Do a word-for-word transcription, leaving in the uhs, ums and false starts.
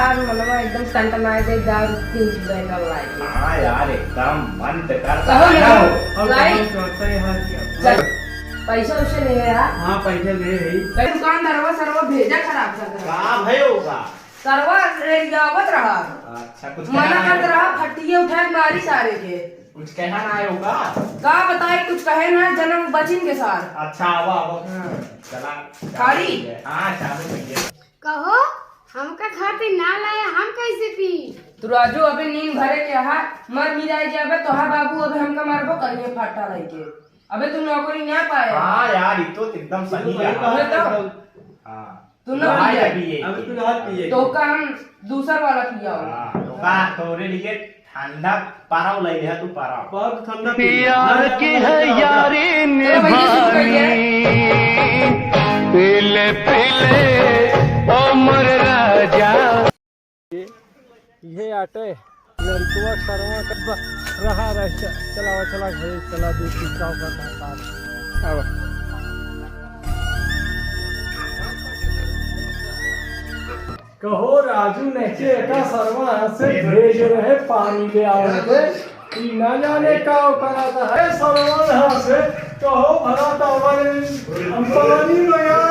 यार, मनवा एकदम टनटनाए दे, दारू तीन सौ रुपए का लाए के। हाँ यार, एकदम मन बेकार कहो ना। हो। और लाई। कहो तो आता है, हाँ जी, आप चल, पैसा उसे ले यार। हाँ, पैसा ले है। कहीं दुकानदारवा सरवा भेजा खराब कर दे। का भयो का? सरवा रेलियावत रहा। अच्छा, कुछ मना कहना करत है? रहा, फटिये उठाए के मारी सारे के। कुछ कहना है होगा? का बताई, कुछ कहे ना, जनम बचिन के सार। अच्छा, आवा, आवा। हाँ। चला, खाली? हाँ, चालू करिए। कहो, हमका खातिर ना लाया, हम कैसे पी? तू राजू, अबे नींद भरे के आहा, मर मिराई जाबे, तोहार बाबू अबे हमका मारबो करिए फाटा लाइके। अबे तू नौकरी ना पाए। हाँ यार, ये तो एकदम सही है। अबे तो हाँ। तू ना भाई पिए। अभी ये अबे तू ना पिए। तो का हम दूसर वाला पिया हो। हाँ, तो का तोरे लिए ठंडा पाराव ले लिया तू पाराव। बहुत ठंडा पी लिया। प्यार की है यारी चलो भैया, शुरू करिए। निभानी। पी ले, पी ले, ओ मोर राजा। ये आटे लड़कवा सरवा का ब-, रहा रह च-, चलावा चला घरे चला दे की का का का। अब कहो राजू ने के का सरवा से भेज रहे पानी ले आवे के। ई ना जाने का करत है सरवन हाथ से, कहो भरा तावल, हम पानी मंगा